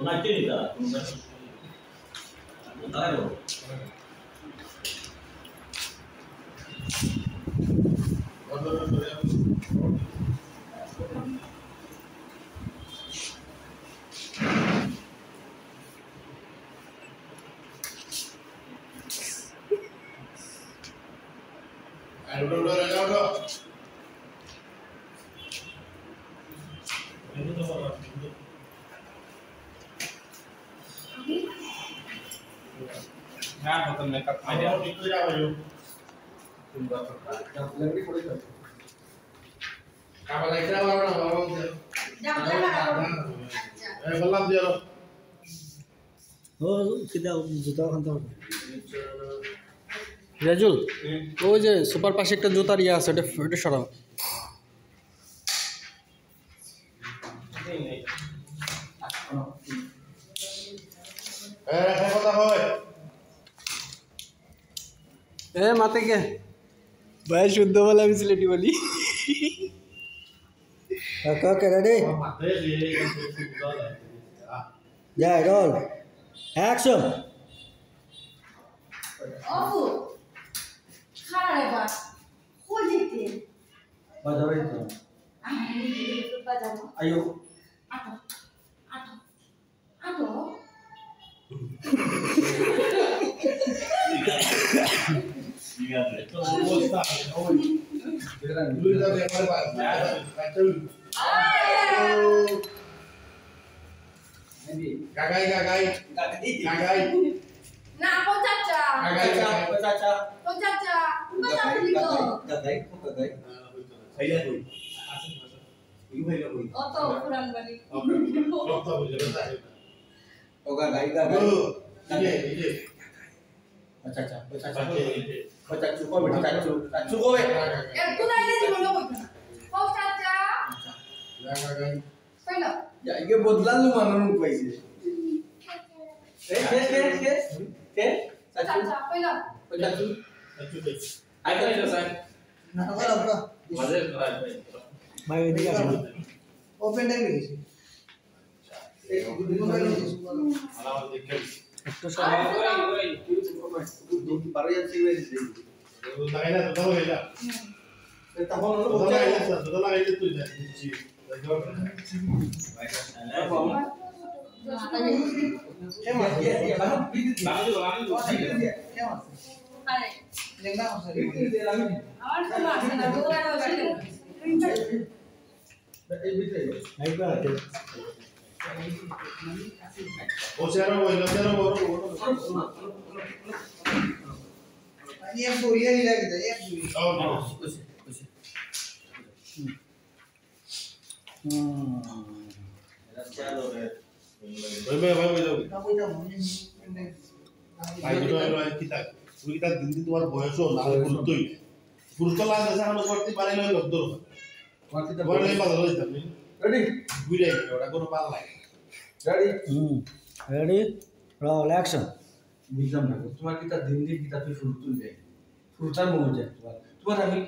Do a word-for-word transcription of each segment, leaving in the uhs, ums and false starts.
ওনাকে নিতা, ওনাকে। Nah, nonton makeup aja. Lagi boleh kan? আবার একটা আবার আবার আবার বলতে। যা, যা, যা। আচ্ছা। এ, বললাম যে আরো। ও, সিধা জুতা ওখান থেকে। রেজুল, ওই যে সুপার পাশে একটা জুতার ইয়ে আছে, ওটা, ওটা সরাও। এ, একটা কথা কই। এ, মাতে কে? ভাই, শুদ্ধ বলে আমি সিলেটি বলি। Okay, okay, ready? আমার মাথায় দিয়ে এই শুদ্ধ লাগে। যা, roll. Action. অপু, খাড়া রে বা, কই যেতে? বাজারে তো। আমি বাজাবো। আইও। আটো, আটো, আটো। ঠিক আছে। তো অবস্থা, ওই। দুইটা ব্যাপার বাদ। আয়! গাগাই, গাগাই। গাগাই। গাগাই। না, ও চাচা। গাগাই, গাগাই। ও চাচা। ও চাচা। ও চাচা, গাগাই, গাগাই, ও গাগাই। খাইলা কই? ইউ খাইলা কই? অত পুরান বাড়ি। কথা বুঝে না। ও গাগাই, গাগাই। ও, এই যে, এই যে। আচ্ছা, আচ্ছা, আচ্ছা, আচ্ছা। আচ্ছা, এই যে। আচ্ছা, চুপ করবে, আচ্ছা, চুপ, আচ্ছা, চুপ করবে। একটু না এলে জীবনে বলতো না। ও চাচা। আচ্ছা। গাগাই। কইলো? ইয়া, ইগে বদলালো মানুষ পাইছে। এ, কে, কে, কে? কে? চাচু? চাচা, কইলো? ওই চাচু? চাচু কে? আই, কইলো, স্যার। না, ওরা, ওরা। মাঝে করা, ভাই, ওইদিকে আসো। Open time হয়ে গেছে। এই, দুদিন ধরে হয়ে গেছে। একটু সময়। ওই, ওই, ওই, তুই তো সময়। তুই তো বারো হাজার সিমেন্ট দিবি। লাগাইলা, দুটা লাগাইলা। হুম। এ, তখন হলো দুটা লাগাইলা, স্যার, দুটা লাগাইলে তুই যা, বুঝছি। কে মারছে? লেংড়া মারছে। আমার তো মারছে না, দৌড়ানো ছিল। ও, চেয়ারো বই, চেয়ারো বই, বই। আমি এক দৌড়িয়ে নিয়ে যাই, এক দৌড়িয়ে। ও, না। হুম। ভাই, ভাই, ভাই, ভাই, যাও। ভাই, দুটো হলো, ভাই, কিতা? তুমি কিতা দিন দিন তোমার বয়সও না, পুরুষ তো লাগে, এখন করতে পারে না, লোক ধরো। তোমার কিতা তোমার বয়স? এই বাজার হয়ে যাবে। Ready? ঘুরে আইবে, ওটা কোনো ভালো লাগে। Ready? হুম। Ready? Roll, action. বুঝলাম না, তোমার কিতা দিন দিন কিতা তুই ফুল তুলবে? ফুলতার মনে যায় তোমার। তোমার আমি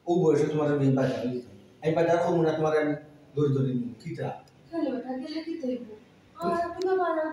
ও বয়সে তোমার আমি বাজার হয়ে যেতাম। আমি বাজার করবো না, তোমার আমি দৌড়ি দৌড়ি নিব। কিতা? হ্যালো, এটা গেলে কি দেখবো? আর কোনো বাজার